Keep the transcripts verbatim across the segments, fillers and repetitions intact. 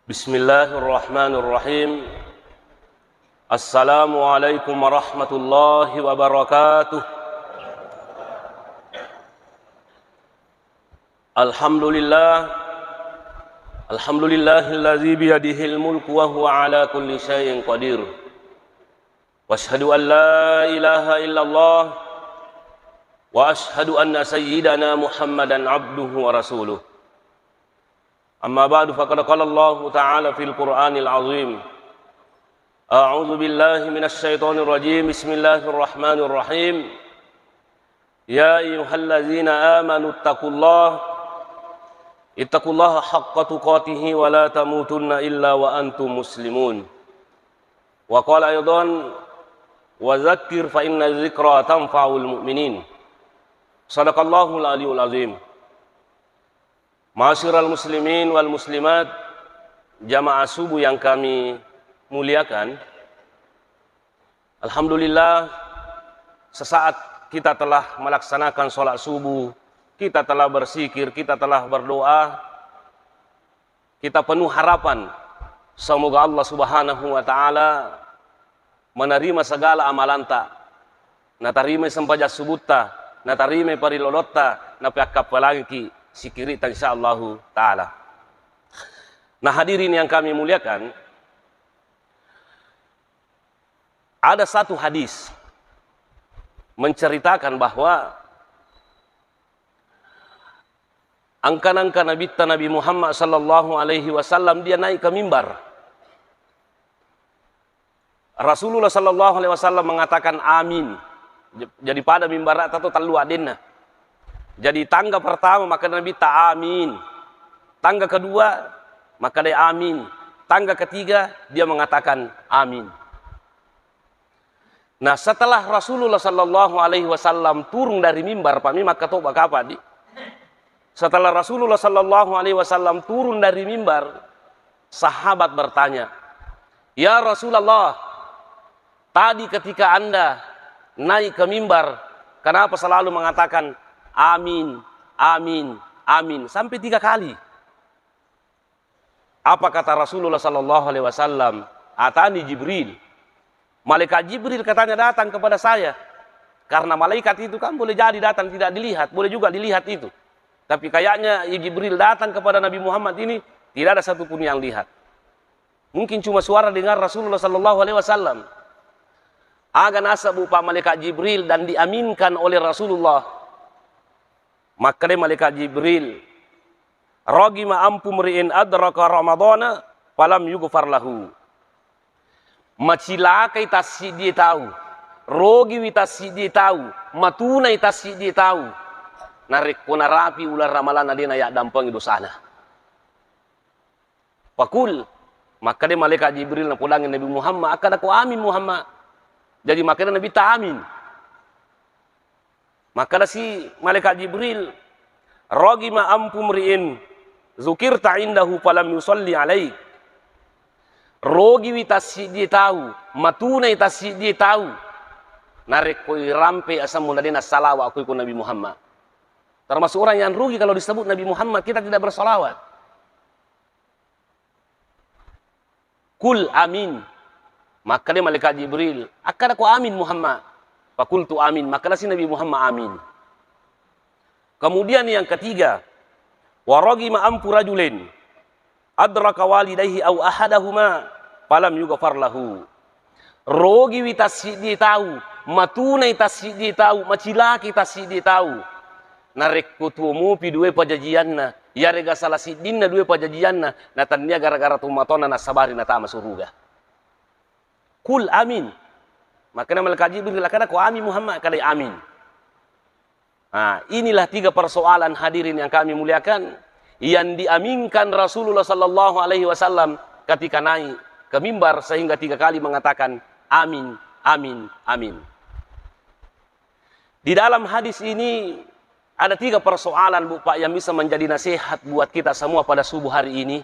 Bismillahirrahmanirrahim. Assalamualaikum warahmatullahi wabarakatuh. Alhamdulillah. Alhamdulillahilladzi biyadihil mulku wa huwa ala kulli syai'in qadir. Wa asyhadu an la ilaha illallah wa asyhadu anna sayyidana Muhammadan abduhu wa rasuluh. Amma ba'du, faqad qala Allahu ta'ala fil Qur'anil azim. A'udzu billahi minasy syaithanir rajim. Bismillahirrahmanirrahim. Ya ayyuhalladzina amanu ittaqullaha, ittaqullaha haqqa tuqatihi wa la tamutunna illa wa antum muslimun. Wa qala aidan, wa dzakkir fa inna dzikra tanfa'ul mu'minin. Sadaqallahul aliyul azim. Ma'asyiral muslimin wal muslimat, jamaah subuh yang kami muliakan, alhamdulillah, sesaat kita telah melaksanakan sholat subuh, kita telah berzikir, kita telah berdoa, kita penuh harapan, semoga Allah Subhanahu wa Ta'ala menerima segala amalanta, natarimai sempajang subutta, natarimai parilolotta, napakkapalangiki sikiritta, insyaallahu ta'ala. Nah, hadirin yang kami muliakan, ada satu hadis menceritakan bahwa angkanangka Nabitta Nabi Muhammad sallallahu alaihi wasallam, dia naik ke mimbar. Rasulullah sallallahu alaihi wasallam mengatakan, "Amin." J-, jadi pada mimbar atau tellu adenna. Jadi tangga pertama maka Nabitta, "Amin." Tangga kedua maka dia, "Amin." Tangga ketiga dia mengatakan, "Amin." Nah, setelah Rasulullah sallallahu alaihi wasallam turun dari mimbar, pami makkatoba kapang di. Setelah Rasulullah sallallahu alaihi wasallam turun dari mimbar, sahabat bertanya, "Ya Rasulullah, tadi ketika Anda naik ke mimbar, kenapa selalu mengatakan, 'Amin, amin, amin'?" Sampai tiga kali. Apa kata Rasulullah sallallahu alaihi wasallam? "Atani Jibril." Malaikat Jibril katanya datang kepada saya. Karena malaikat itu kan boleh jadi datang tidak dilihat, boleh juga dilihat itu. Tapi kayaknya Jibril datang kepada Nabi Muhammad ini, tidak ada satupun yang lihat. Mungkin cuma suara dengar Rasulullah sallallahu alaihi wasallam. Aga nasaba malaikat Jibril dan diaminkan oleh Rasulullah. Makkeda malaikat Jibril, "Ragima anfu mri'in adraka Ramadana falam yughfar lahu." Macilakai tassiddie tau, rogiwi tassiddie tau, matunai tassiddie tau, narekko narapi uleng ramalanna de nayaddampengi dosana. Fakul, makkeda malaikat Jibril napodangi Nabi Muhammad, akkadako, "Amin Muhammad." Jadi makkeda Nabitta, "Amin." Makkedasi malaikat Jibril, "Ragima anfu mri'in zukirta indahu falam yusalli alaik." Rogiwi tassiddie tau, matunai tassiddie tau, narekko irampe asemmu na de nassalawa ko iko Nabi Muhammad. Termasuk orang yang rugi kalau disebut Nabi Muhammad, kita tidak bersalawat. "Kul amin." Makkeda malaikat Jibril, "Akkadako amin Muhammad." Fakultu amin. Makkedasi Nabi Muhammad, "Amin." Kemudian yang ketiga, "Wa ragima anfu rajulin adraka walidayhi au ahadahuma falam yughfar lahu." Rogiwi tassiddie tau, matunai tassiddie tau, macilaki tassiddie tau. Narekko tuo mupi dua pajajianna, iyarega salah siddinna dua pajajianna, na tennia gara-gara tomatoanna nassabari natama suruga. Kul amin. Makanya malaikat Jibril, "Akkadako amin Muhammad?" Kada amin. Nah, inilah tiga persoalan, hadirin yang kami muliakan, yang diaminkan Rasulullah sallallahu alaihi wasallam ketika naik ke mimbar, sehingga tiga kali mengatakan, "Amin, amin, amin." Di dalam hadis ini ada tiga persoalan, Bu, Pak, yang bisa menjadi nasihat buat kita semua pada subuh hari ini.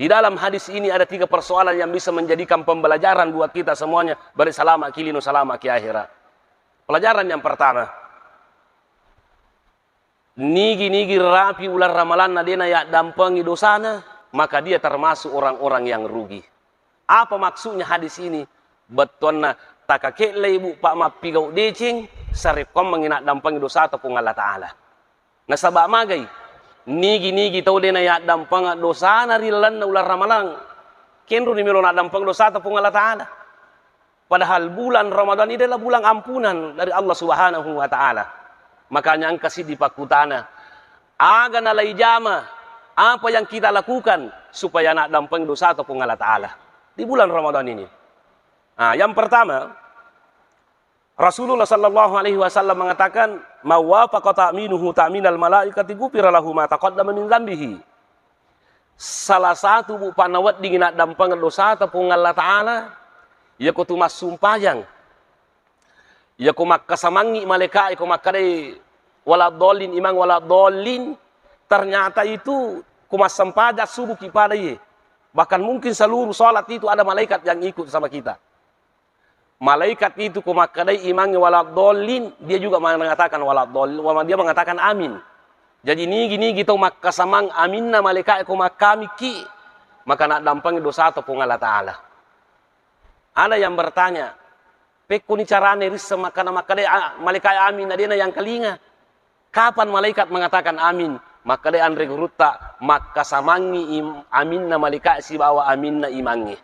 Di dalam hadis ini ada tiga persoalan yang bisa menjadikan pembelajaran buat kita semuanya. Beri salama ki lino, salama ki akhirat. Pelajaran yang pertama, nigi-nigi rapi uleng ramalanna de nayaddampengi dosana, maka dia termasuk orang-orang yang rugi. Apa maksudnya hadis ini? Bettuanna takake'lei, Bu, Pak, mappigau deceng, sarekkoammengngi naddampengi dosata Puang Allah Ta'ala. Nasaba magai? Nigi-nigi tau de nayaddampengeng dosana ri lalenna uleng Ramalang, kenroni melo naddampengeng dosata Puang Allah Ta'ala. Padahal bulan Ramadan ini adalah bulan ampunan dari Allah Subhanahu wa Ta'ala. Makanya engka siddi pakkutana, aga nalai jama apa yang kita lakukan supaya naddampengi dosata Puang Allah Ta'ala di bulan Ramadan ini? Nah, yang pertama, Rasulullah sallallahu alaihi wasallam mengatakan, "Mawafaqa ta'minuhu ta'minal malaikati ghufira lahu ma taqaddama min dzambihi." Salah satu, Bu, panaweddingi naddampengeng dosata Puang Allah Ta'ala, iyako tu massumpajang, iyako makkasamangngi malaika'e ko makkadai, "Wala dhalin, imang, wala dhalin." Ternyata itu ko massempajang subuh ki pada iye. Bahkan mungkin seluruh salat itu ada malaikat yang ikut sama kita. Malaikat itu ko makkadai imangnge wala dhalin, dia juga mengatakan wala dhalin, wa-, dia mengatakan amin. Jadi nigi-nigi tau makkasamang aminna malaika'e ko makkamikki, maka naddampengi dosata Puang Allah Ta'ala. Ada yang bertanya, "Pekkoni carane risseng makkana makkadai a-, malaika'e amin na dena yang kelinga?" Kapan malaikat mengatakan amin? Makkeda anre gurutta, makkasamangngi im-, aminna malaika sibawa aminna imangnge.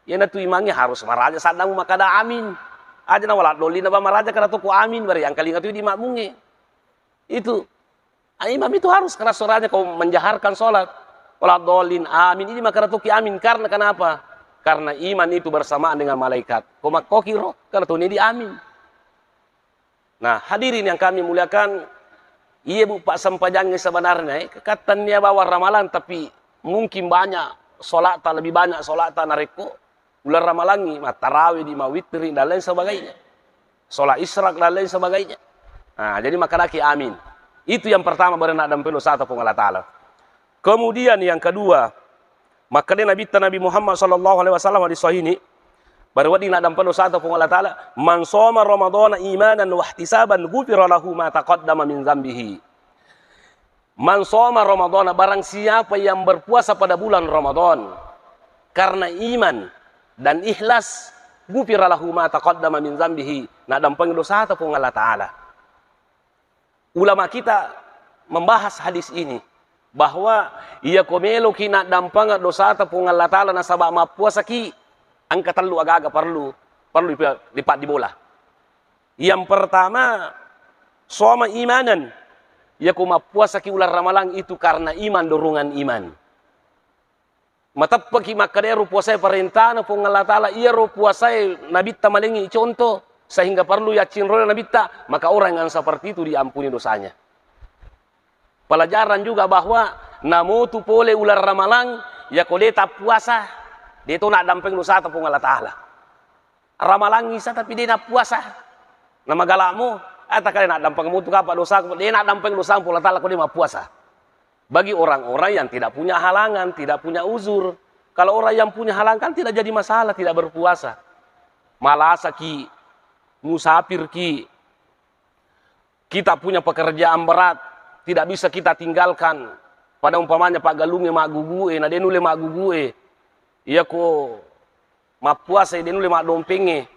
Iyanatu imangnge harus maraja saddamu makkeda amin. Aja na wala dolli na ba maraja kada to ko amin, bari angkalinga tu di makmungnge. Itu. Ah, imam itu harus keras suaranya kau menjaharkan sholat. Wala dolin, amin. Ini makkeda toki amin. Karena kenapa? Karena iman itu bersamaan dengan malaikat. Ko makkoki ro, karena tu ini di amin. Nah, hadirin yang kami muliakan, iya, Bu, Pak, sempajangnge sebenarnya, eh, kekattannia bawang ramalang, tapi mungkin banyak sholata, lebih banyak sholata narekko uleng ramalangngi, mattarawe di, mawitri, dan lain sebagainya. Sholat isyraq dan lain sebagainya. Nah, jadi makkedaki amin. Itu yang pertama, baru nak dampeng dosata Puang Allah Ta'ala. Kemudian yang kedua, makkeda Nabitta Nabi Muhammad sallallahu alaihi wasallam di sahih ini, baru wedding nak dampeng dosata Puang Allah Ta'ala, "Man shoma Ramadhana imanan wahtisaban ghufira lahu ma taqaddama min dzambihi." "Man shoma Ramadhana," barang siapa yang berpuasa pada bulan Ramadan karena iman dan ikhlas, "ghufira lahu ma taqaddama min dzambihi," nak dampeng dosata Puang Allah Ta'ala. Ulama kita membahas hadis ini, bahwa iya ko meloki naddampengeng dosata Puang Allah Ta'ala nasaba mappuasaki, engka tellu aga-aga perlu, perlu dipa-, dipaddibola. Yang pertama, shoma imanan, iya ko mappuasaki uleng ramalang itu karena iman, dorongan iman. Mateppeki makkeda iyaro puasae parentana Puang Allah Ta'ala, iyaro puasae Nabitta malengi contoh, sehingga perlu yaccinroi Nabitta, maka orang yang seperti itu diampuni dosanya. Pelajaran juga bahwa namotu pole uleng ramalang, yako de tappuasa, de to naddampeng dosata Puang Allah Ta'ala. Ramalang isa tapi de nappuasa. Namagalakmu, atakale naddampeng mutu kapa dosaku, de naddampeng dosamu Puang Allah Ta'ala ko de mappuasa. Bagi orang-orang yang tidak punya halangan, tidak punya uzur. Kalau orang yang punya halangan kan tidak jadi masalah, tidak berpuasa. Malasaki, musafirki, kita punya pekerjaan berat, tidak bisa kita tinggalkan. Pada umpamanya paggalungnge maggugue, na de nulle maggugue. Iya ko mappuasa, de nulle maddompengnge.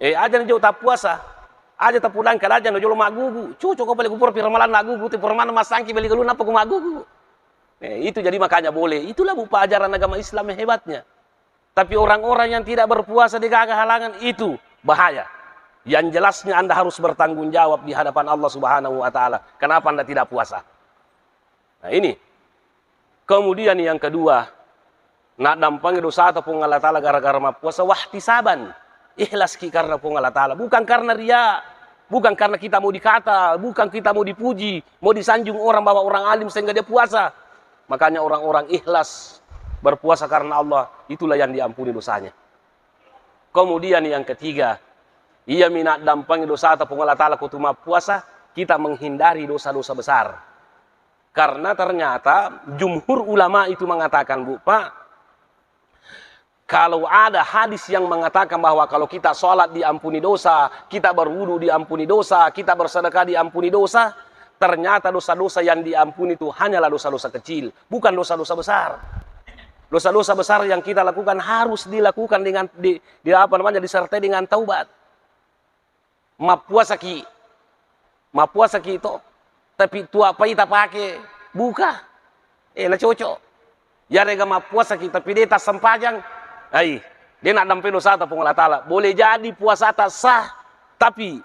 Eh, aja na jolo tappuasa. Aja tapudangka, aja na jolo maggugu. Cocok ko pale ku pura pi ramalang maggugu, te pura maneng massangki bali galung nappa ku maggugu. Eh, itu jadi makanya boleh. Itulah, Bu, pelajaran agama Islam yang hebatnya. Tapi orang-orang yang tidak berpuasa, de gaga halangan, itu bahaya. Yang jelasnya Anda harus bertanggung jawab di hadapan Allah Subhanahu wa Ta'ala. Kenapa Anda tidak puasa? Nah, ini. Kemudian yang kedua, naddampengi dosata Puang Allah Ta'ala gara-gara mappuasa, wahtisaban. Ikhlaski karena Puang Allah Ta'ala, bukan karena ria, bukan karena kita mau dikata, bukan kita mau dipuji, mau disanjung orang bahwa orang alim sehingga dia puasa. Makanya orang-orang ikhlas berpuasa karena Allah, itulah yang diampuni dosanya. Kemudian yang ketiga, iya mi naddampengi dosata Puang Allah Ta'ala ko tu mappuasa, kita menghindari dosa-dosa besar. Karena ternyata jumhur ulama itu mengatakan, Bu, Pak, kalau ada hadis yang mengatakan bahwa kalau kita sholat diampuni dosa, kita berwudu diampuni dosa, kita bersedekah diampuni dosa, ternyata dosa-dosa yang diampuni itu hanyalah dosa-dosa kecil, bukan dosa-dosa besar. Dosa-dosa besar yang kita lakukan harus dilakukan dengan di, di apa namanya, disertai dengan taubat. Mappuasaki, mappuasaki to, tapi tu apa ita pake buka, eh, na cocok. Yarega mappuasaki tapi de tassempajang, ai, de naddampai dosata Puang Allah Taala. Boleh jadi puasata sah, tapi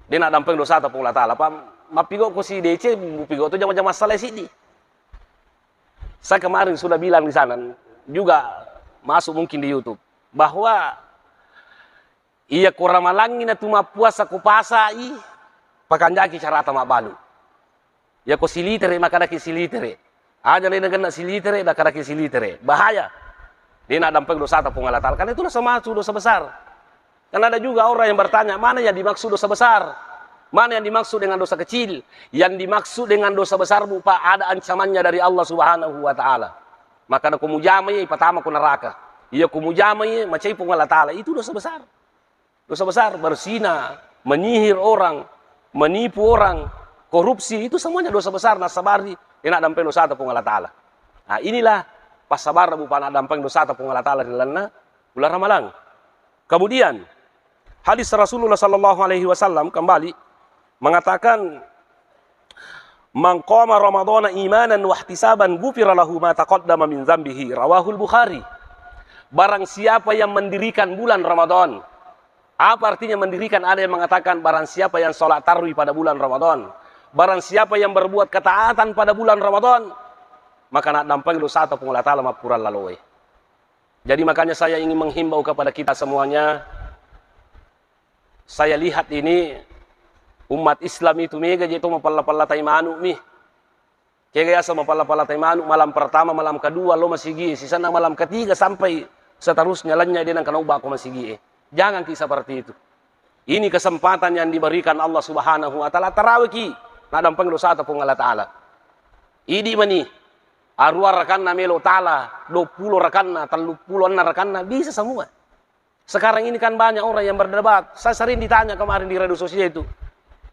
de naddampai dosata Puang Allah Taala. Pa mappigo ko si D C, muppigo to jama-jama salai siddi. Saya kemarin sudah bilang di sana, juga masuk mungkin di YouTube, bahwa iya ko ramalangi natu mappuasa ko pasai, pakanjaki carata mabbalu. Iya ko silitere, makadaki silitere. Aja le nagenna silitere, nakadaki silitere. Bahaya. De naddampai dosata Puang Allah Taala. Karena itulah sama dosa besar. Kan ada juga orang yang bertanya, mana yang dimaksud dosa besar? Mana yang dimaksud dengan dosa kecil? Yang dimaksud dengan dosa besar, Bu, Pak, ada ancamannya dari Allah Subhanahu wa Ta'ala. Maka ada kumujamai, pertama ku neraka. Iya kumujamai, macai Puang Allah Ta'ala. Itu dosa besar. Dosa besar, berzina, menyihir orang, menipu orang, korupsi, itu semuanya dosa besar. Nasabari, de naddampai dosata Puang Allah Ta'ala. Nah, inilah passabar, Bu, Pak, naddampai dosata Puang Allah Ta'ala di lalenna bulan Ramalang. Kemudian, hadis Rasulullah sallallahu alaihi wasallam kembali mengatakan, "Man qama Ramadhana imanan wahtisaban ghufira lahu ma taqaddama min dzambihi." Rawahul Bukhari. Barang siapa yang mendirikan bulan Ramadan. Apa artinya mendirikan? Ada yang mengatakan barang siapa yang sholat tarwi pada bulan Ramadan, barang siapa yang berbuat ketaatan pada bulan Ramadan, maka naddampai dosata Puang Allah Ta'ala mappura laloe. Jadi makanya saya ingin menghimbau kepada kita semuanya, saya lihat ini umat Islam itu mega je to mapella-pella tai manu mi. Kega yaseng mapella-pella tai manu, malam pertama, malam kedua lo masigi, sisenna malam ketiga sampai seterusnya lenya de nengka naubba ko masigi e. Jangan ki seperti itu. Ini kesempatan yang diberikan Allah Subhanahu wa Ta'ala, tarawih ki, naddampai dosata Puang Allah Ta'ala. Idi mani, arua rakanna melo tala, dua puluh rakanna, tellu puluh enam rakanna, bisa semua. Sekarang ini kan banyak orang yang berdebat. Saya sering ditanya kemarin di radio sosial itu.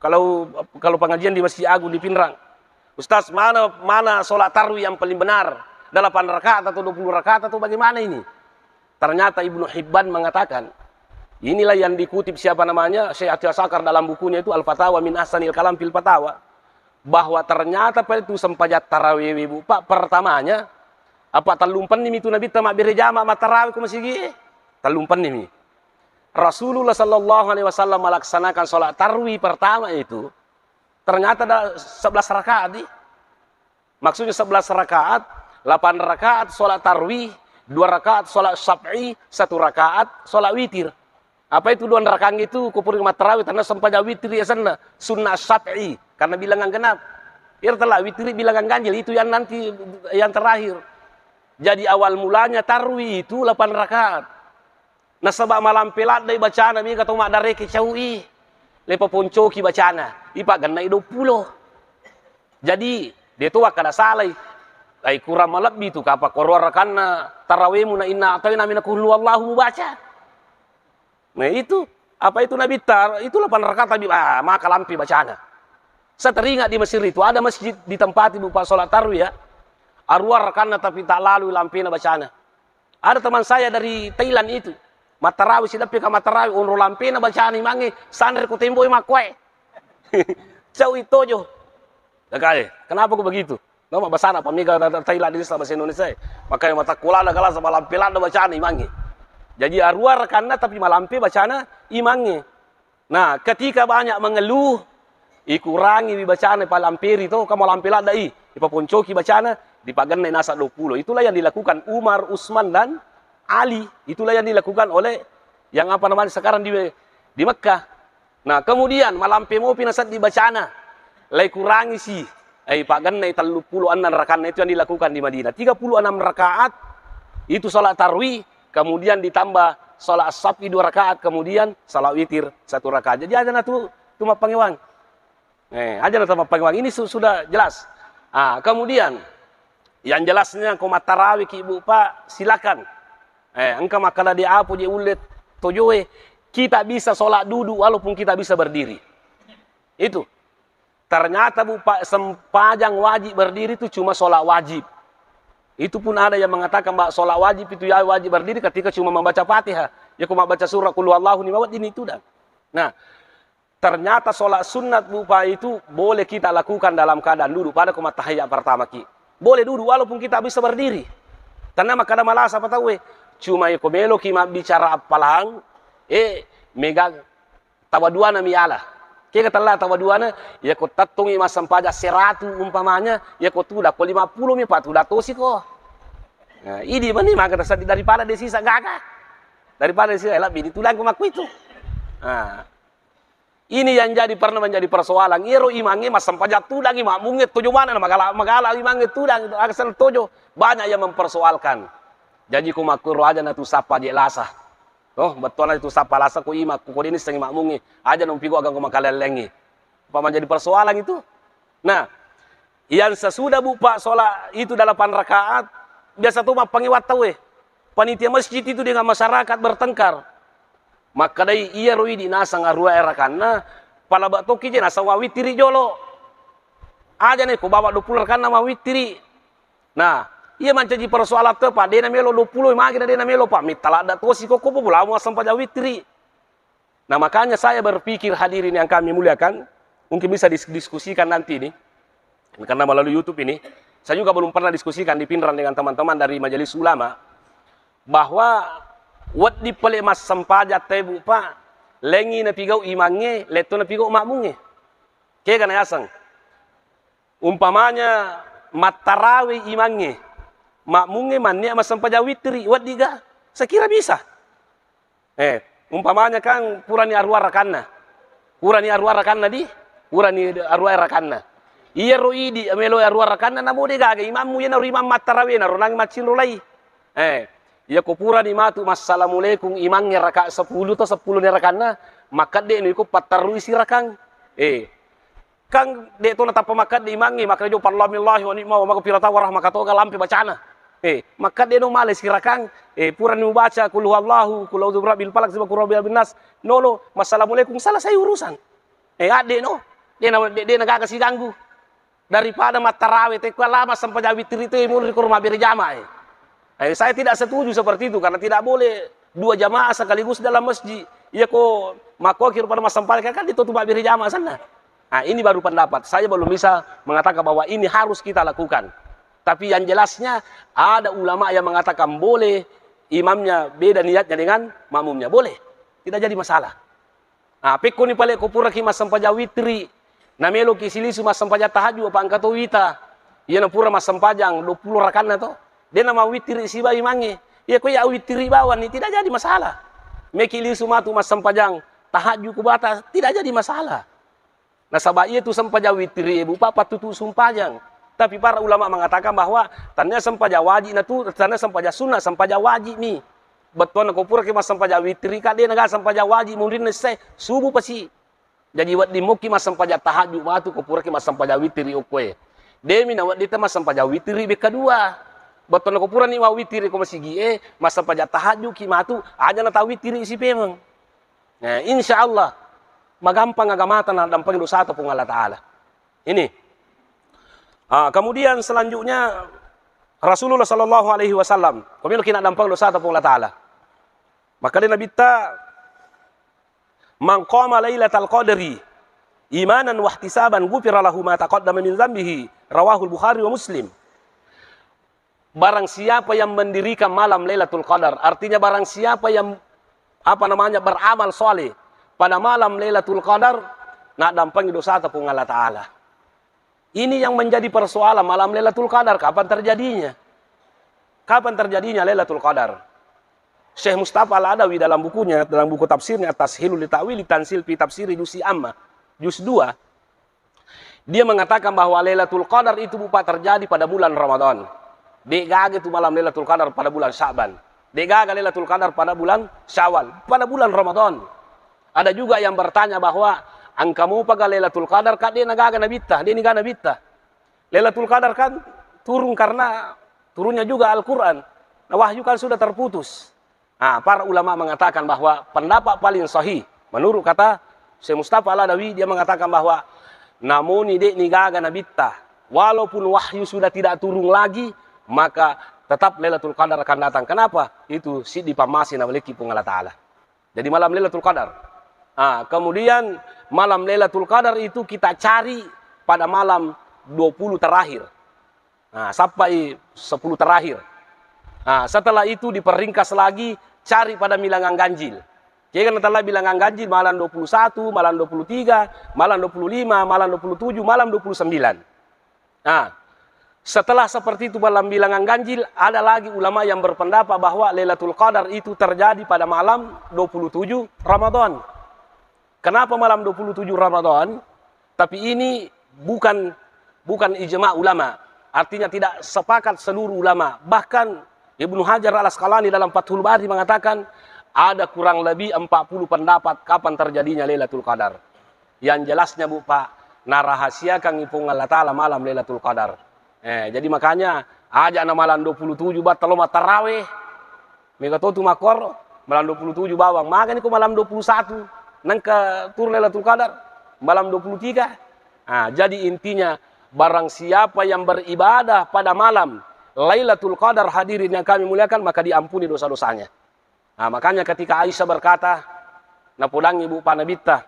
Kalau, kalau pengajian di Masjid Agung di Pinrang, "Ustaz, mana, mana sholat tarwi yang paling benar? Delapan rakaat atau dua puluh rakaat atau bagaimana ini?" Ternyata Ibnu Hibban mengatakan, inilah yang dikutip siapa namanya, Syekh Atiyah Sakar dalam bukunya itu Al-Fatawa min Ahsanil Kalam fil Fatawa, bahwa ternyata pada itu sempajang tarawih, Bu, Pak, pertamanya, apa tellumpenni mi tu Nabitta mabbere jama mattarawi ko masigi e? Tellumpenni mi. Rasulullah sallallahu alaihi wasallam melaksanakan sholat tarwi pertama itu, ternyata ada sebelas rakaat, di. Maksudnya sebelas rakaat, delapan rakaat sholat tarwi, dua rakaat sholat syaf'i, satu rakaat sholat witir. Apa itu dua rakaat itu? Kupuri mattarawi, tanna sempajang witri asenna, sunnah syaf'i, karena bilangan genap. Iyaro tella witri bilangan ganjil, itu yang nanti yang terakhir. Jadi awal mulanya tarwi itu delapan rakaat. Nasaba malampe laddai bacana, mega to maddareke caui. Le paponcoki bacana, ipagennai dua puluh. Jadi, de to wakkada salai. Ai kurang malebbi tu, kapa ko ruang rakanna tarawemu na inna a'taina mina qul huwallahu mubaca. Nah, itu, apa itu Nabitta, itu delapan rakaat tapi, ah, maka lampe bacana. Saya teringat di Mesir itu, ada masjid ditempati, Bu, Pak, sholat tarwi ya. Arua rakanna tapi tak lalu lampena bacana. Ada teman saya dari Thailand itu, mattarawi, sideppe ka mattarawi, onro lampena bacana imangnge, sanre ko temboe makkoe. Caui tojo. Dakae, kenapa kok begitu? Nama basana pamega Thailand ini sama bahasa Indonesia. Makanya matakkulana gala sama lampe lada bacana imangnge. Jadi arua rakanna tapi malampe bacana imangnge. Nah, ketika banyak mengeluh, ikurangi mi bacana, palamperi to, kamu lampe ladda i, ipaponcoki bacana, dipagennai nasa dua puluh. Itulah yang dilakukan Umar, Utsman, dan Ali. Itulah yang dilakukan oleh yang apa namanya sekarang di, di Mekah. Nah, kemudian malampe mopi naseddi bacana, lai kurangi si, eh, pagennai tellu puluh enam rakanna itu yang dilakukan di Madinah. Tiga puluh enam rakaat itu salat tarwi, kemudian ditambah salat syafi dua rakaat, kemudian salat witir satu rakaat. Jadi aja na tu, tu mappangewang. Eh, aja na tu mappangewang. Ini su-, sudah jelas. Ah, kemudian yang jelasnya ko mattarawi ki, Bu, Pak, silakan. Eh, engka makkada di apo je ulle tojoe, kita bisa sholat duduk walaupun kita bisa berdiri. Itu. Ternyata, Bu, Pak, sempajang wajib berdiri itu cuma sholat wajib. Itu pun ada yang mengatakan bahwa sholat wajib itu ya wajib berdiri ketika cuma membaca Fatihah. Ya, ko membaca surah Qul Huwallahu ni mawedding ni tudang. Nah, ternyata sholat sunat, Bu, Pak, itu boleh kita lakukan dalam keadaan duduk pada ko mattahiyat pertama ki. Boleh duduk walaupun kita bisa berdiri. Karena makkada malasa apa tauwe. Cuma iko meloki mabbicara appalang, eh, mega tawa duana mi ala. Kega tella tawa duana, ya ko tattongi massempajang seratu umpamanya, ya ko tuda ko lima puluh mi, Pak, tuda tosi ko. Nah, idi mani maka terseddi daripada de sisa gaga. Daripada de sisa, eh, lebih ditudang ko makku itu. Nah, ini yang jadi, pernah menjadi persoalan. Iyaro imangnge massempajang tudangi, makmungnge tojo mana, magala, magala imangnge tudang, asal tojo. Banyak yang mempersoalkan. Jaji ko makkuro aja natu sappa je lasa. Oh, bettuanna itu sappa lasa ko imakku, ko denissengi makmungnge. Aja nompigo agang ko makalellengngi. Apa menjadi persoalan itu? Nah, yang sesudah, Bu, Pak, sholat itu delapan rakaat, biasa tu mappangi wattau, eh. Panitia masjid itu dengan masyarakat bertengkar. Makkadai iyaro idi nasang arua rakanna, pala bak toki je nasang wawitiri jolo. Aja ne ko bawa dua puluh rakanna mawitiri. Nah, iya mancaji persoalan tu, Pak, dena melo dua puluh, magi na dena melo, Pak, mitta ladda tosi ko, ko pulamu massempajang witiri. Nah, makanya saya berpikir, hadirin yang kami muliakan, mungkin bisa dis-, diskusikan nanti ini, karena melalui YouTube ini, saya juga belum pernah diskusikan di Pinrang dengan teman-teman dari Majelis Ulama, bahwa wedding pale massempajang tau e, Bu, Pak, lengi napigau imangnge, letto napigau makmungnge. Kega na yaseng? Umpamanya mattarawe imangnge, makmungnge mannia massempajang witiri, wedding ga? Saya kira bisa. Eh, umpamanya kan purani arua rakanna. Purani arua rakanna di? Purani arua rakanna. Iyaro idi melo arua rakanna, namo de gaga imammu, iyanaro imam mattarawe, naro nangi maccinro lai. Eh, iya ko purani matu massalamualaikum imangnge raka sepuluh to, sepuluh ni rakanna, makkedde no iko pattarui sirakang. Eh, Kan de to natappa makkadde imangnge, makkeda jo, "Parlamillahi wa ni'ma wa magfirata wa rahmaka toga lampe bacana." Eh, makkadde no male sirakang, eh, purani mubaca, "Qul huwallahu, qul a'udzu birabbil falaq, sama qul a'udzu birabbin nas." Nolo, massalamualaikum, selesai urusan. Eh, adde no. De na, de, de na gaga siganggu. Daripada mattarawe, te kua lama sempajang witiri te, munri ko mabbere jamaah, eh. Eh, saya tidak setuju seperti itu, karena tidak boleh dua jamaah sekaligus dalam masjid. Iya ko makkoki rupada massempajang, kan ditutup mabbere jamaah sana. Nah, ini baru pendapat. Saya belum bisa mengatakan bahwa ini harus kita lakukan. Tapi yang jelasnya, ada ulama yang mengatakan boleh imamnya beda niatnya dengan makmumnya. Boleh. Tidak jadi masalah. Ah, pekkoni pale ko puraki massempajang witri, nameloki silisu massempajang tahajud, apa engka to wita. Iyana pura massempajang dua puluh rakanna to. De namawitiri sibawa imangnge. Iya ko iya witiri bawanni, tidak jadi masalah. Meki lisu matu massempajang tahajud ku bata, tidak jadi masalah. Nasaba iya tu sempajang witiri, Bu, pa pattutu sumpajang. Tapi para ulama mengatakan bahwa tania sempajang wajib natu, tania sempajang sunnah, sempajang wajib mi. Bettuanna ko puraki massempajang witiri ka, de naga sempajang wajib munrinna isse, subuh pasi. Jaji wedding mokki massempajang tahajud matu ko puraki massempajang witiri okkoe. Demi nawedding ta massempajang witiri bekka dua. Bettuanna ko purani mawitiri ko masigie, massempajang tahajud ki matu, aja na tawitiri isi pemeng. Nah, insya Allah, magampang agamata na dampeng dosata Puang Allah Ta'ala. Ini. Ah, kemudian selanjutnya Rasulullah sallallahu alaihi wasallam, komelo kina dampeng dosata Puang Allah Ta'ala. Maka dia Nabi ta, "Man qama lailatal qadri imanan wahtisaban ghufira lahu ma taqaddama min dzambihi." Rawahul Bukhari wa Muslim. Barang siapa yang mendirikan malam Lailatul Qadar, artinya barang siapa yang, apa namanya, beramal soleh pada malam Lailatul Qadar, na dampangi dosata Puang Allah Ta'ala. Ini yang menjadi persoalan, malam Lailatul Qadar kapan terjadinya? Kapan terjadinya Lailatul Qadar? Syekh Mustafa Al-Adawi dalam bukunya, dalam buku tafsirnya Tashilul Ta'wil Tansil fi Tafsiri Juz'i Amma, juz dua, dia mengatakan bahwa Lailatul Qadar itu, Bu, Pak, terjadi pada bulan Ramadan. De gaga tu malam Lailatul Qadar pada bulan Sya'ban. De gaga Lailatul Qadar pada bulan Syawal, pada bulan Ramadan. Ada juga yang bertanya bahwa engka mopa ga Lailatul Qadar, ka de na gaga nabitta, de ni gaga nabitta. Lailatul Qadar kan turun karena turunnya juga Al-Quran. Nah, wahyu kan sudah terputus. Nah, para ulama mengatakan bahwa pendapat paling sahih, menurut kata Syekh Mustafa Al-Adawi, dia mengatakan bahwa namoni de ni gaga nabitta, walaupun wahyu sudah tidak turun lagi, maka tetap Lailatul Qadar akan datang. Kenapa? Itu siddi pammase nawalekki Puang Allah Ta'ala. Jadi malam Lailatul Qadar. Ah, kemudian malam Lailatul Qadar itu kita cari pada malam dua puluh terakhir. Nah, sappai sepuluh terakhir. Nah, setelah itu diperingkas lagi, cari pada bilangan ganjil. Kega natella bilangan ganjil, malam dua puluh satu, malam dua puluh tiga, malam dua puluh lima, malam dua puluh tujuh, malam dua puluh sembilan. Nah, setelah seperti itu malam bilangan ganjil, ada lagi ulama yang berpendapat bahwa Lailatul Qadar itu terjadi pada malam dua puluh tujuh Ramadan. Kenapa malam dua puluh tujuh Ramadan? Tapi ini bukan, bukan ijma ulama. Artinya tidak sepakat seluruh ulama. Bahkan Ibnu Hajar Al-Asqalani dalam Fathul Bari mengatakan ada kurang lebih empat puluh pendapat kapan terjadinya Lailatul Qadar. Yang jelasnya, Bu, Pak, narahasiakan Puang Allah Ta'ala malam Lailatul Qadar. Eh, jadi makanya aja na malam dua puluh tujuh battalo mattarawe. Mega to tu makkoro, malam dua puluh tujuh bawang. Magani ko malam dua puluh satu, nengka turun Lailatul Qadar, malam dua puluh tiga. Nah, jadi intinya, barang siapa yang beribadah pada malam Lailatul Qadar, hadirin yang kami muliakan, maka diampuni dosa-dosanya. Nah, makanya ketika Aisyah berkata, napodangi, Bu, pa Nabitta,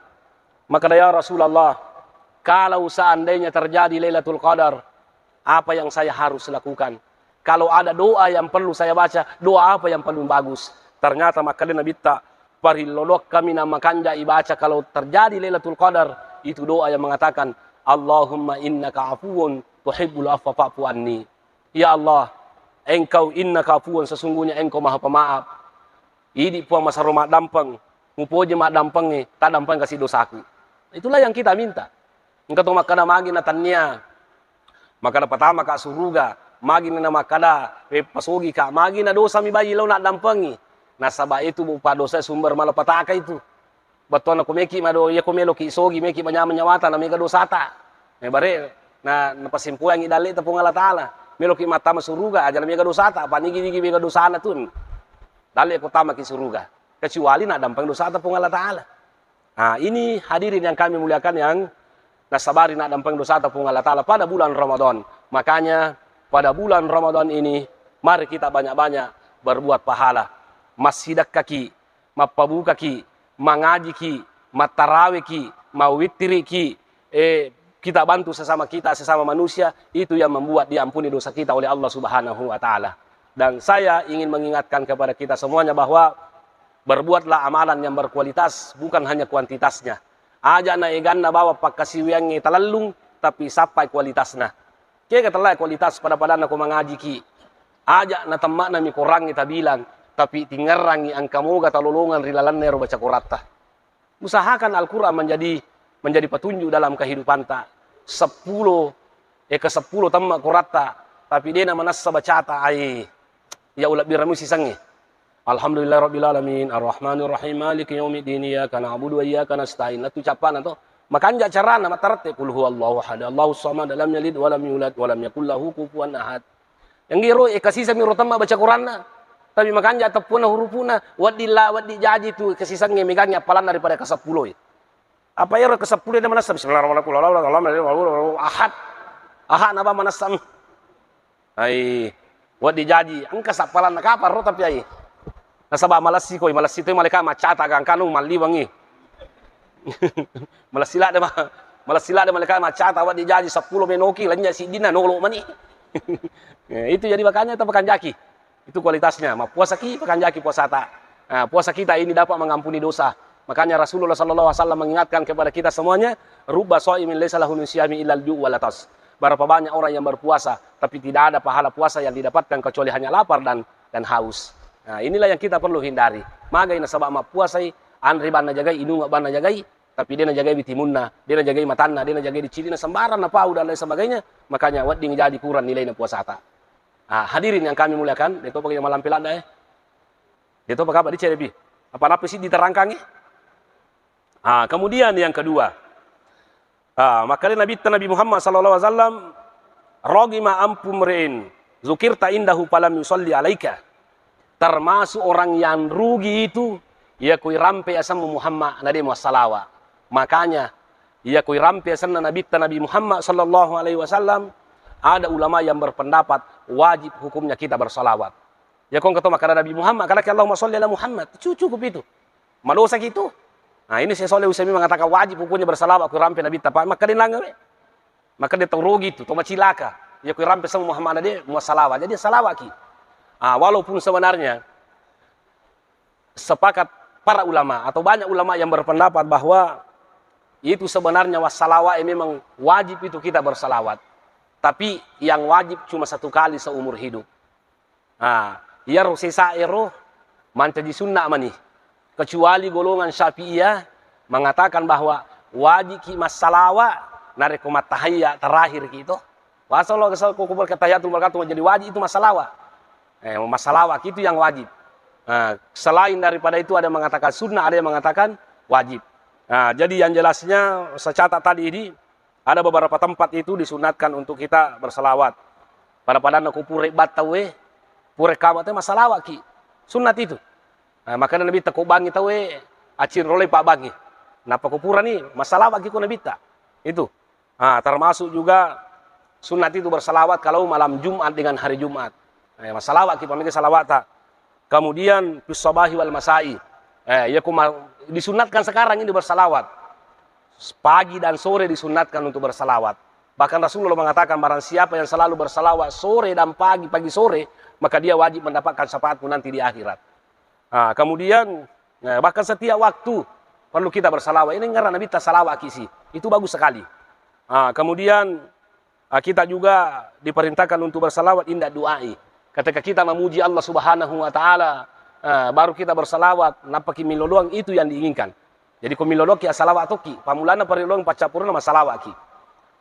makkeda, "Ya Rasulullah, kalau seandainya terjadi Lailatul Qadar, apa yang saya harus lakukan? Kalau ada doa yang perlu saya baca, doa apa yang paling bagus?" Ternyata makkeda Nabitta, "Parillodokkami na makanja ibaca kalau terjadi Lailatul Qadar, itu doa yang mengatakan, 'Allahumma innaka afuwun tuhibbul afwa fa'fu anni.'" Ya Allah, Engkau innaka afuwun, sesungguhnya Engkau Maha Pemaaf. Idi Puang masero maddampeng, mupoji maddampengnge, taddampeng kasi dosaku. Itulah yang kita minta. Engka to makkeda magi na tannia, makkeda patama ka suruga, magi na makkeda, eh, pasogi ka, magi na dosa mi bayi lao naddampengi. Nasaba itu, Bu, pa dosa sumber malapetaka itu. Bettuanna ko meki mado, iya ko meloki sogi, meki manyameng nyawata, na mega dosata. Eh, bare, na, napasimpuangi dalle ta Puang Allah Ta'ala. Meloki mattama suruga, aja na mega dosata, apa nigi-nigi mega dosana tun. Dalle ko tamaki suruga. Kecuali naddampeng dosata Puang Allah Ta'ala. Nah, ini hadirin yang kami muliakan yang nasabari naddampeng dosata Puang Allah Ta'ala pada bulan Ramadan. Makanya pada bulan Ramadan ini mari kita banyak-banyak berbuat pahala. Massidekkaki, mappabukaki, mangajiki, mattaraweki, mawittiriki, eh, kita bantu sesama kita, sesama manusia, itu yang membuat diampuni dosa kita oleh Allah Subhanahu wa Ta'ala. Dan saya ingin mengingatkan kepada kita semuanya bahwa berbuatlah amalan yang berkualitas, bukan hanya kuantitasnya. Aja na eganna bawa pakkasiwiangnge talellung, tapi sappai kualitasna. Kega tellae kualitas pada-padanna ko mangajiki. Aja na temma'na mi korangnge tabilang, tapi tingerrangi engka moga talolongeng ri lalenna ero baca koratta. Usahakan Al-Quran menjadi, menjadi petunjuk dalam kehidupanta. Seppulo, eh, ke seppulo temme koratta, tapi dena manessa bacata, ai. Ya ulebbirengngi sisengnge. Alhamdulillahirabbil alamin, arrahmanirrahim, maliki yaumiddin, iyyaka na'budu wa iyyaka nasta'in. Lettu cappana to. Makanja carana mattarette, qul huwallahu ahad, Allahus samad, lam yalid wa lam yulad wa lam yakul lahu kufuwan ahad. Yang giro, eh, kasiseng mi ro temma baca Quranna. Tapi makanja teppuna hurufuna, wedding la, wedding jaji tu kasisengnge megangngi appalanna daripada kaseppulo. Apa ero kaseppulo de manessa, bismillahirrahmanirrahim, ahad. Ahad napa manessa. Ai, wedding jaji, engka sappalanna kapang ro tapi ai. Nasaba malessi koi, malessi toi malaika maccata gangkanu malliwengngi. Malessi ladde ma-, malessi ladde malaika maccata wedding jaji seppulo menoki, lennye siddinna nolo mani. Eh, itu jadi makanya tapakanjaki. Itu kualitasnya. Mappuasaki, pakanjaki puasata. Nah, puasa kita ini dapat mengampuni dosa. Makanya Rasulullah sallallahu alaihi wasallam mengingatkan kepada kita semuanya, "Rubba shaimin laisa lahu min siyami illal ju' wal atas." Berapa banyak orang yang berpuasa, tapi tidak ada pahala puasa yang didapatkan kecuali hanya lapar dan, dan haus. Nah, inilah yang kita perlu hindari. Magai nasaba mappuasai, anre banna jagai, inunga banna jagai, tapi dena jagai bitimunna, dena jagai matanna, dena jagai dicilina, sembarang napau dan lain sebagainya, makanya wedding jaji kurang nilaina puasata. Ah, hadirin yang kami muliakan, de topa malampe ladda, eh. De topa kapa dicere pi. Apa napi siddi terangkangi? Ah, kemudian yang kedua. Ah, makkeda Nabitta Nabi Muhammad sallallahu alaihi wasallam, "Rogima ampu mri'in zukirta indahu falam yusalli alaika." Termasuk orang yang rugi itu, iya kui rampe asemmu Muhammad, na de muassalawa. Makanya, iya kui rampe asenna Nabitta Nabi Muhammad sallallahu alaihi wasallam, ada ulama yang berpendapat wajib hukumnya kita bersalawat. Ya, ko engka to makkeda Nabi Muhammad, kadaki Allahumma sholli ala Muhammad, cu-, cukup itu. Madosa ki itu. Nah, ini Syekh Shalih Utsaimin mengatakan wajib hukumnya bersalawat ku rampe Nabi ta, Pak. Maka dia langgar, eh. Maka dia tau rugi itu, tau macilaka. Ya, ku rampe sama Muhammad dia, mau salawat. Jadi salawat ki. Ah, walaupun sebenarnya sepakat para ulama atau banyak ulama yang berpendapat bahwa itu sebenarnya wassalawat memang wajib itu kita bersalawat. Tapi yang wajib cuma satu kali seumur hidup. Ah, iyaro sesa ero mancaji sunna mani. Kecuali golongan Syafi'iyah mengatakan bahwa wajib ki massalawa narekko mattahiyya terakhir ki to. Wassallallahu ko kubur ketahiyatul barakatuh jadi wajib itu massalawa. Eh, massalawa ki itu yang wajib. Nah, selain daripada itu ada yang mengatakan sunnah, ada yang mengatakan wajib. Nah, jadi yang jelasnya saya catat tadi ini ada beberapa tempat itu disunatkan untuk kita bersalawat. Pada-pada ko pura battauwe, pura kama te massalawa ki. Sunnat itu. Nah, makanya Nabi ta ko bangi tauwe, acin rolai pa bangi. Napa ko pura ni massalawa ki ko Nabi ta. Itu. Ah, termasuk juga sunnat itu bersalawat kalau malam Jumat dengan hari Jumat. Eh, massalawa ki pamega salawat ta. Kemudian fis shabahi wal masai. Eh, ya kuma disunatkan sekarang ini bersalawat. Pagi dan sore disunatkan untuk bersalawat. Bahkan Rasulullah mengatakan barang siapa yang selalu bersalawat sore dan pagi, pagi sore, maka dia wajib mendapatkan syafaatku nanti di akhirat. Ah, kemudian, nah, bahkan setiap waktu perlu kita bersalawat. Ini ngerana Nabi ta salawat ki si. Itu bagus sekali. Ah, kemudian, ah, kita juga diperintahkan untuk bersalawat inda du'ai. Ketika kita memuji Allah Subhanahu wa Ta'ala, ah, baru kita bersalawat, napaki miloloang itu yang diinginkan. Jadi ko miloloki assalawat tokki, pammulana parelloang paccappuruna massalawat ki.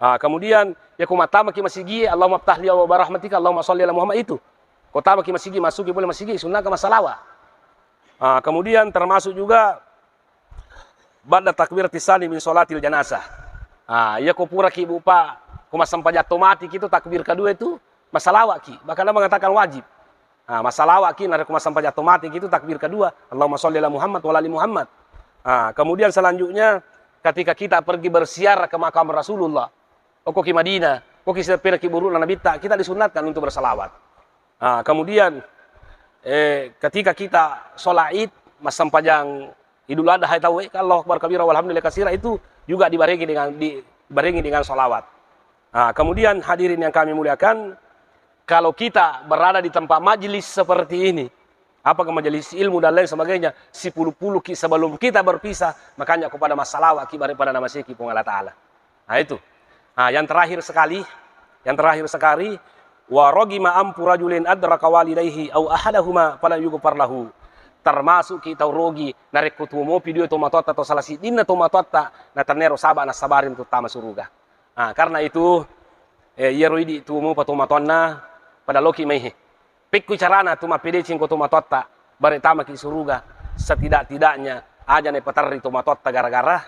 Ah, kemudian, ya ko mattamaki masigi, Allahumma ftahli wa rahmatika, Allahumma sholli ala Muhammad itu. Ko tamaki masigi, masuki boleh masigi, sunnaka massalawat. Ah, kemudian termasuk juga ba'da takbiratis tsani min sholatil janazah. Ah, iya ko puraki, Bu, Pak, ko massempajang to mati ki tu takbir kedua itu, massalawat ki. Bahkan mengatakan wajib. Ah, massalawat ki narekko massempajang to mati ki tu takbir kedua, Allahumma sholli ala Muhammad wa ala ali Muhammad. Ah, kemudian selanjutnya ketika kita pergi berziarah ke makam Rasulullah, okko ki Madinah, okko ki seppira ki burukna Nabitta, kita disunatkan untuk bersalawat. Ah, kemudian, eh, ketika kita sholat Id, massempajang Idul Adha tauwe, Allahu Akbar kabira walhamdulillah kasira, itu juga dibarengi dengan, dibarengi dengan sholawat. Ah, kemudian hadirin yang kami muliakan, kalau kita berada di tempat majlis seperti ini, apakah majelis ilmu dan lain sebagainya, sipulu-pulu ki sebelum kita berpisah, makanya kepada massalawat ki daripada namaseki Puang Allah Ta'ala. Nah, itu. Nah, yang terakhir sekali, yang terakhir sekali, wa ragima ampu rajulin adraka walidaihi au ahadahuma falam yughfar lahu. Termasuk ki tau rogi, narekko tuo mopi dua tomatoatta, to salah siddinna tomatoatta, na tennero saba nassabari untuk tama suruga. Nah, karena itu, eh, iyaro idi tuo mopa tomatoanna, pada loki maihe. Pekkui carana tu mappedeceng ko tomatoatta, bare tamaki suruga, setidak-tidaknya aja naipaterri tomatoatta gara-gara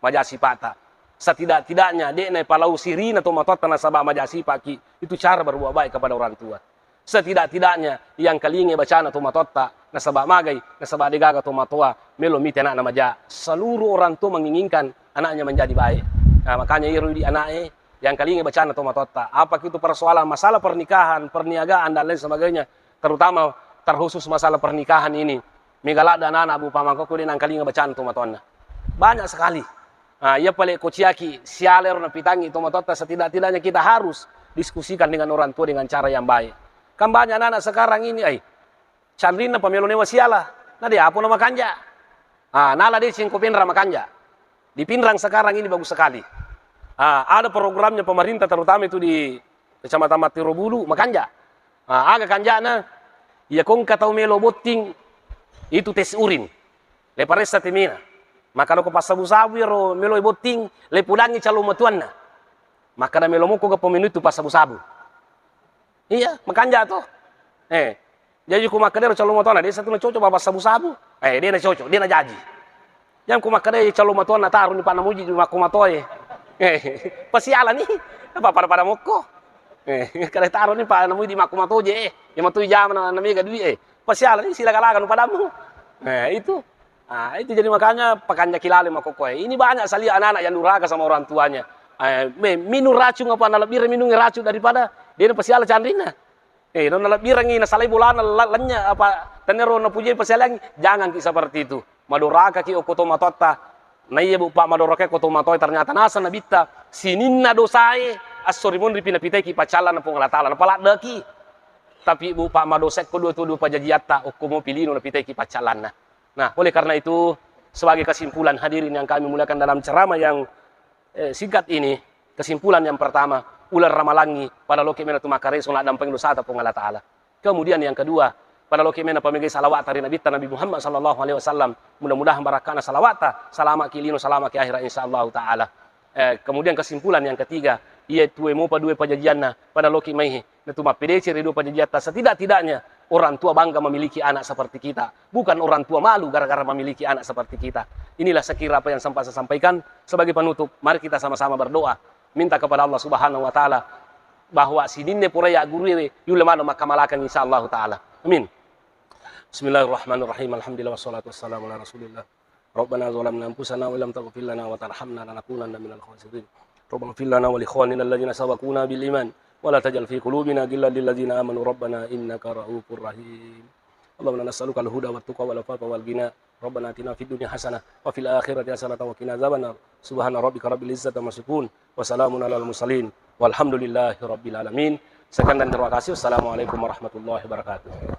maja sipata. Setidak-tidaknya de'na ipalau sirina tomatoatta nasaba maja sipaki. Itu cara berbuat baik kepada orang tua. Setidak-tidaknya yang kalinge bacana tomatoatta nasaba magai, nasaba degaga tomatoa melo mite anakna maja. Seluruh orang tua menginginkan anaknya menjadi baik. Nah, makanya iro idi anaknya yang kalinge bacana tomatoatta. Apa itu persoalan masalah pernikahan, perniagaan dan lain sebagainya, terutama terkhusus masalah pernikahan ini. Mega ladde anak-anak, Bu, Pak, mangkokko de nangkalinga bacaan tomatoanna. Banyak sekali. Ah, iya pale ko ciaki siala ero napitangi tomatoatta, setidak-tidaknya kita harus diskusikan dengan orang tua dengan cara yang baik. Kan banyak anak-anak sekarang ini, ai, canrinna pamelo newa siala, na de apo na makanja. Ah, nala deceng ko Pinrang makanja. Di Pinrang sekarang ini bagus sekali. Ah, ada programnya pemerintah, terutama itu di Kecamatan Matirobulu, makanja. Ah, aga kanjana, iya ko engka tau melo botting, itu tes urin. Le paressa temena. Maka loko passabu-sabu iyaro melo botting, le pudangi calon matuanna. Maka na melo moko ga pemenu itu passabu-sabu. Iya, makanja to. Eh, jaji ku makkedaro calon matuanna, de satu na cocok baba sabu-sabu. Eh, de na cocok, de na jaji. Yang ku makkeda calon matuanna taroni pa namuji di makko matoe. Eh, pasialani. Apa pada-pada mokko. Eh, kada taroni pa namuji di makko matoje. Eh, yang matui jama na, na mega duit, eh. Pasialani silaga-laga nu padamu. Eh, itu. Ah, itu jadi makanya pakanjaki laleng makkokkoe. Ini banyak sekali anak-anak yang durhaka sama orang tuanya. Eh, me-, minum racun apa nalebbire minum racun daripada de na pasiala canrinna. Eh, nalebbirengngi nasalai bolana la-, lennye apa tenero napujai pasialangngi, jangangki seperti itu. Madorakaki okko tomatoatta. Naiya bu pa madoraka ko tomatoa ternyata naseng nabitta sininna dosae, esso rimunripi napitaiki paccallanna Puang Allah Taala, napaladdeki. Tapi bu pa madosa ko dua tu dua pajajiatta, okko mopi lino napitaiki paccallanna. Nah, oleh karena itu, sebagai kesimpulan hadirin yang kami muliakan dalam ceramah yang eh, singkat ini, kesimpulan yang pertama, uleng ramalangngi pada loki mena tu makkareso naddampengi dosata Puang Allah Taala. Kemudian yang kedua, pada loki mena pamegai salawat dari Nabitta Nabi Muhammad sallallahu alaihi wasallam. Mudah-mudahan barakana salawata, salamaki lino, salamaki akhirat, insya Allah Taala. Eh, kemudian kesimpulan yang ketiga, iya tue mopa dua pajajianna pada loki maihi. Natu mappedeceri dua pajajiatta, setidak-tidaknya orang tua bangga memiliki anak seperti kita. Bukan orang tua malu gara-gara memiliki anak seperti kita. Inilah sekira apa yang sempat saya sampaikan. Sebagai penutup, mari kita sama-sama berdoa, minta kepada Allah Subhanahu wa Ta'ala bahwa sininne pura ya guru we yulle mano makkamalakang, insya Allah Ta'ala. Amin. Bismillahirrahmanirrahim. Alhamdulillah, wassalatu wassalamu ala Rasulillah. Rabbana zalamna anfusana wa lam taghfir lana wa tarhamna lanakunanna minal khasirin. Rabbana ighfir lana wa li ikhwanina alladzina sabaquna bil iman wa la taj'al fi qulubina ghillan lil ladzina amanu rabbana innaka raufur rahim. Allahumma inna nas'aluka al-huda wat tuqa wal afafa wal ghina. Rabbana atina fid dunya hasanah wa fil akhirati hasanah wa qina adzabannar. Subhana rabbika rabbil izzati amma yasifun. Wa salamun alal mursalin. Walhamdulillahi rabbil alamin. Sekian dan terima kasih. Wassalamualaikum warahmatullahi wabarakatuh.